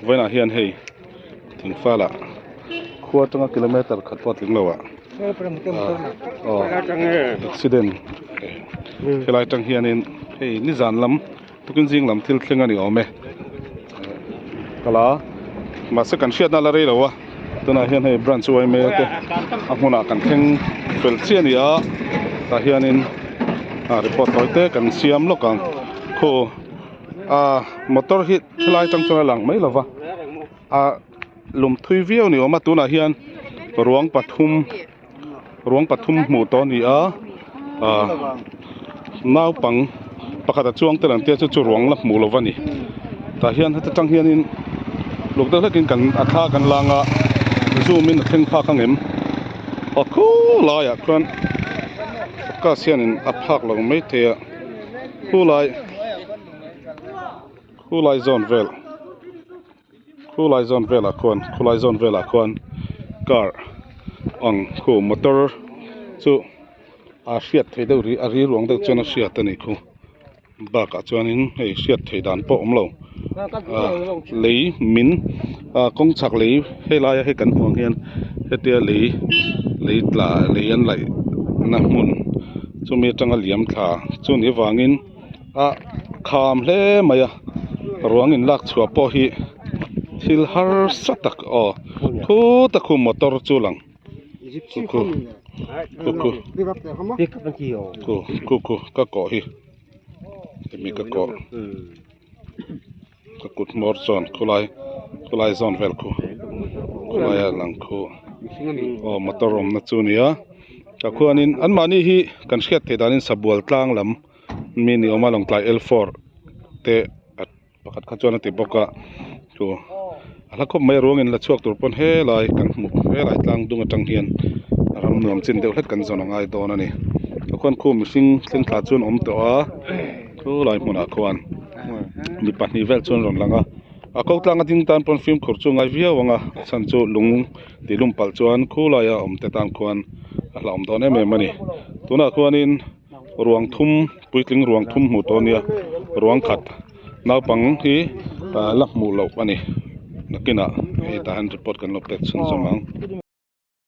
Vawiinah hian hei thingfala khua atanga kilometer khat pawh a tling lo ah aw accident helai atang hianin hei nizan lam tukin zing lam thil thleng a ni awm e kala mahse kan hriatna la rei lo a tunah hian hei branch yma te a hmunah kan thleng fel chiah a ni a tah hianin ah report tawi te kan siam lawk ang khaw ah motor hi helai atang chuan a lang mai lova ah lum thui viau a ni awm a tunah hian ruang pathum ruang pathum hmuh tawh a ni a ah naupang pakhat a chuang tel ang tia chu chu ruang la hmuh lova ni tah hian heta tang hianin luk deuh hlekin kan a thla kan lang a zoom in a thleng phak ang em aw khulaiah khuan focus hianin a phak lo maithei a khulai khulai zawn vel. Khulai zawn velah khuan khulai zawn velah khuan car ang khu motor chu a hriat theih deuh rih a ri ruang deuh chuan a hriat a nih khu bakah chuanin hei hriat theih dan pawh a awm lo ah lei min ah kawng chhak lei helai a hei kan hmuh ang hian hetia lei lei tla lei an laih na hmun chumi atanga liam thla chu nih avangin. A kham hle mai a ruang in lak chhuah pawh hi thil harsa tak aw khut a khu motor chu lang khu khu khu khu khu khu khu ka kawh hi hemi ka kawh ka kut hmawr chuan khulai khulai zawn vel khu khulai a lang khu aw motor awmna chu a ni a tah khuanin anmahni hi kan hriat theih danin sabual tlang lam. Mi ni awm a lawngtlai L four te pakhat kha chuan a ti bawk a chu a hla khawp mai a ruangin la chhuak tur pawn helai kan hmuh helai tlang dung atang hian ram nuam chin deuh hlek kan zawn a ngai dawn a ni tah khuan khu mihring thleng thla chuan awm tawh a khulai hmunah khuan mi pahnih vel chuan rawn lang a a ko tlang a ding tan pawn fimkhur chu a ngai viau ang a a chhan chu lung tih lum palh chuan khulaia awm te tan khuan a hlauhawm dawn em em a ni tunah khuanin. Ruang thum puitling ruang thum hmuh tawh a nia ruang khat naupang hi la hmuh loh a ni nakinah hei tah hian report kan lo pek chhunzawm ang.